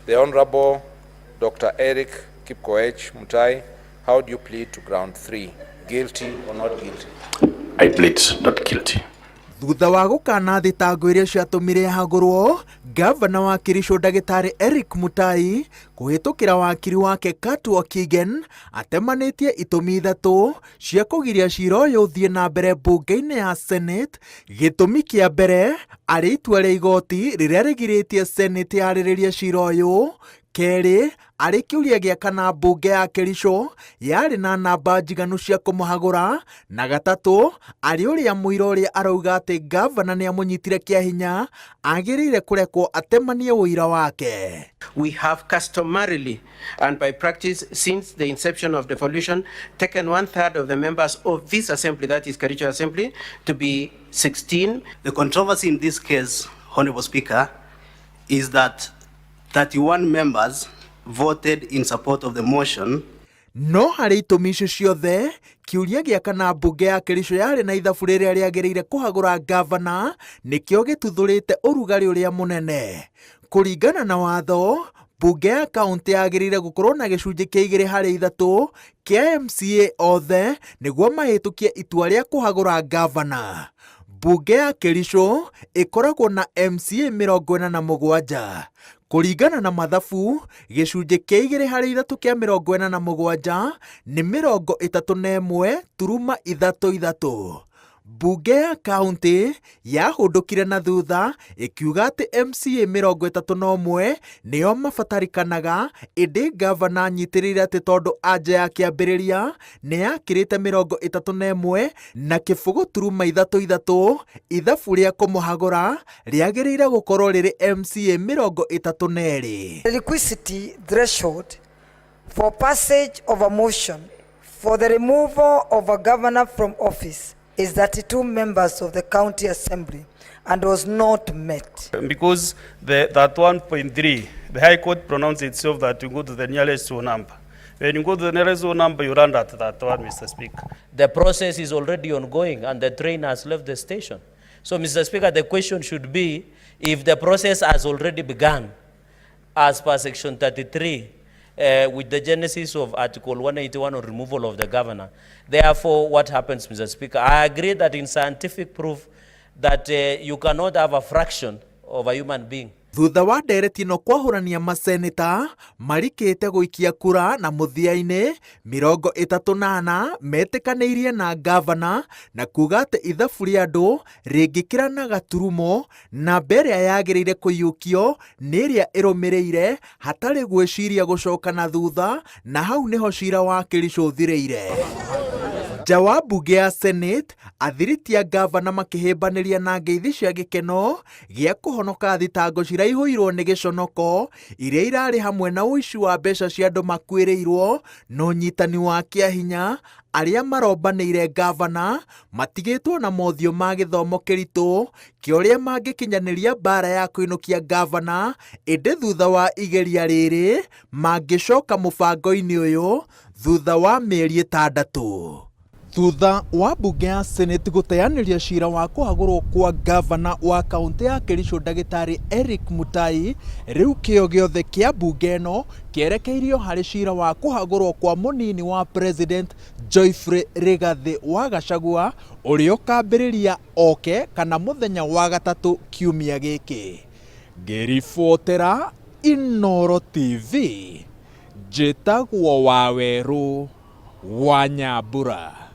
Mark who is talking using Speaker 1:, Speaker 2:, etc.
Speaker 1: The Honorable Dr. Eric Kipkoech Mutai, how do you plead to ground three? Guilty or not guilty?
Speaker 2: I plead not guilty.
Speaker 3: Thutha wa gũkana thitango iria ciatũmire ahagũrwo, ngavana wa Kericho ndagĩtarĩ Eric Mutai kũhĩtũkĩra wakiri wake Katwa Kigen atemanĩtie itũmi ithatũ cia kũgiria cira ũyũ ũthiĩ na mbere mbunge-inĩ ya Senate. Gĩtũmi kĩa mbere arĩ itua rĩa igoti rĩrĩa rĩgirĩtie Senate yarĩrĩrie cira ũyũ. Kerĩ arĩ kĩũria gĩa kana mbunge ya Kericho yarĩ na namba njiganu cia kũmũhagũra, na gatatũ arĩ ũrĩa mũira ũrĩa arauga atĩ ngavana nĩ amũnyitire kĩa hinya agĩrĩire kũrekwo atemanie ũira wake.
Speaker 4: We have customarily and by practice since the inception of devolution taken 1/3 of the members of this assembly, that is Kericho Assembly, to be 16.
Speaker 5: The controversy in this case, Honorable Speaker, is that 31 members voted in support of the motion.
Speaker 3: No harĩ itũmi icio ciothe, kĩũria gĩa kana mbunge ya Kericho yarĩ na ithabu rĩrĩa rĩagĩrĩire kũhagũra ngavana nĩkĩo gĩtuthũrĩte ũrugarĩ ũrĩa mũnene. Kũringana na watho, mbunge ya kaũntĩ yagĩrĩire gũkorwo na gĩcunjĩ kĩa igĩrĩ harĩ ithatũ kĩa MCA othe nĩguo mahĩtũkie itua rĩa kũhagũra ngavana. Mbunge ya Kericho ĩkoragwo na MCA 47. Kũringana na mathabu, gĩcunjĩ kĩa igĩrĩ harĩ ithatũ kĩa 47 nĩ 31.33. Mbunge ya kaũntĩ yahũndũkire na thutha ĩkiuga atĩ MCA 31 nĩo mabatarĩkanaga, ĩndĩ ngavana anyitĩrĩire atĩ tondũ anja ya kĩambĩrĩria nĩ yakĩrĩte 31.33, ithabu rĩa kũmũhagũra rĩagĩrĩire gũkorwo rĩrĩ MCA 32.
Speaker 6: The requisite threshold for passage of a motion for the removal of a governor from office is 32 members of the county assembly and was not met.
Speaker 7: Because the, that 1.3, the High Court pronounced itself that you go to the nearest whole number. When you go to the nearest whole number, you run at that one, Mr. Speaker.
Speaker 8: The process is already ongoing and the train has left the station. So, Mr. Speaker, the question should be if the process has already begun, as per Section 33, with the genesis of Article 181 on removal of the governor. Therefore, what happens, Mr. Speaker? I agree that in scientific proof that you cannot have a fraction of a human being.
Speaker 3: Thutha wa ndereti ĩno kwahũrania maseneta marikĩte gũikia kura na mũthia-inĩ 34 metĩkanĩirie na ngavana na kuga atĩ ithabu rĩa andũ rĩngĩkĩra na gaturumo, namba ĩrĩa yagĩrĩire kũiyũkio nĩ ĩrĩa ĩrũmĩrĩire hatarĩ gwĩciria gũcoka na thutha, na hau nĩho cira wa Kericho ũthirĩire. Nja wa mbunge ya Senate, athiriti a ngavana makĩhĩmbanĩria na ngeithi cia gĩkeno gĩa kũhonoka thitango ciraihũirwo nĩ gĩconoko iria irarĩ hamwe na ũici wa mbeca cia andũ makuĩrĩirwo na ũnyitani wa kĩa hinya. Arĩa marombanĩire ngavana matigĩtwo na mothiũ ma gĩthomo kĩritũ kĩa ũrĩa mangĩkinyanĩria mbara ya kũinũkia ngavana, ĩndĩ thutha wa igeria rĩrĩ mangĩcoka mũbango-inĩ ũyũ thutha wa mĩeri 6. Thutha wa mbunge ya Senate gũteanĩria cira wa kũhagũrwo kwa ngavana wa kaũntĩ ya Kericho ndagĩtarĩ Eric Mutai, rĩu kĩo gĩothe kĩa mbunge ĩno kĩerekeirio harĩ cira wa kũhagũrwo kwa mũnini wa president Geoffrey Rigathĩ wa Gachagua ũrĩa ũkambĩrĩria oke kana mũthenya wa gatatũ kiumia gĩkĩ. Ngĩribotera Inooro TV, njĩtagwo Wawerũ wa Nyambura.